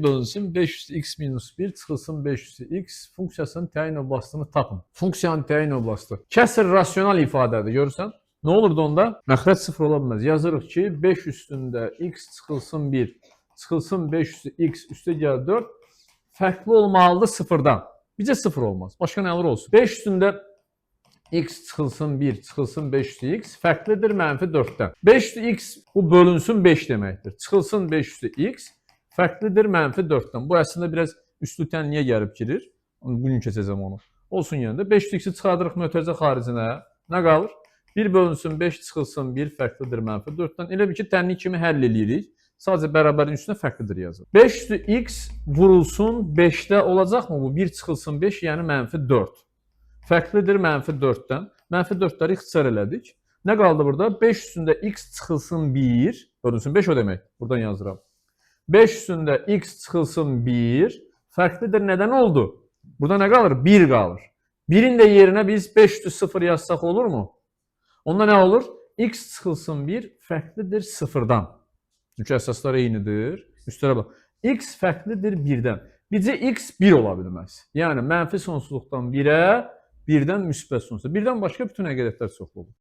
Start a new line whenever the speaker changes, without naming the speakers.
Bölünsün 5 üstü x minus 1 çıxılsın 5 üstü x funksiyasının təyin oblastını tapın. Funksiyanın təyin oblastı. Kəsr rasional ifadədir, görürsən? Nə olurdu onda? Məxrəc 0 ola bilməz. Yazırıq ki, 5 üstündə x çıxılsın 1, çıxılsın 5 üstü x üstə gəl 4 fərqli olmalıdır sıfırdan. Bizə 0 olmaz. Başqa nə olur olsun. 5 üstündə x çıxılsın 1, çıxılsın 5 üstü x fərqlidir mənfi 4-dən. 5 üstü x bu bölünsün 5 deməkdir. Çıxılsın 5 üstü x fərqlidir mənfi 4-dən. Bu əslində biraz üslü tənliyə gəlib girir. Bu gün keçəcəm onu. Olsun yenə də 5 üstü x-i çıxardırıq mötərizə xaricinə. Nə qalır? 1 bölünsün 5 çıxılsın 1 fərqlidir mənfi 4-dən. Elə bil ki, tənlik kimi həll eləyirik. Sadəcə bərabərin üstünə fərqlidir yazır. 5 üstü x vurulsun 5-də olacaqmı bu? 1 çıxılsın 5, yəni mənfi 4. Fərqlidir mənfi 4-dən. Mənfi 4-ləri ixtisar elədik. Nə qaldı burada? 5 üstündə x çıxılsın 1, bölünsün 5 o demək. Buradan yazıram. 5 üstündə x çıxılsın 1 fərqlidir nədən oldu? Burada nə qalır? 1 qalır. 1-in də yerinə biz 5 üstü 0 yazsaq olurmu? Onda nə olur? X çıxılsın 1 fərqlidir 0-dan. Çünki əsaslar eynidir. Üstlərə bax. X fərqlidir 1-dən. Bizə x 1 ola bilməz. Yəni mənfi sonsuzluqdan 1-ə, 1-dən müsbət sonsuzluğa. Birdən başqa bütün həqiqətlər çoxlu olur.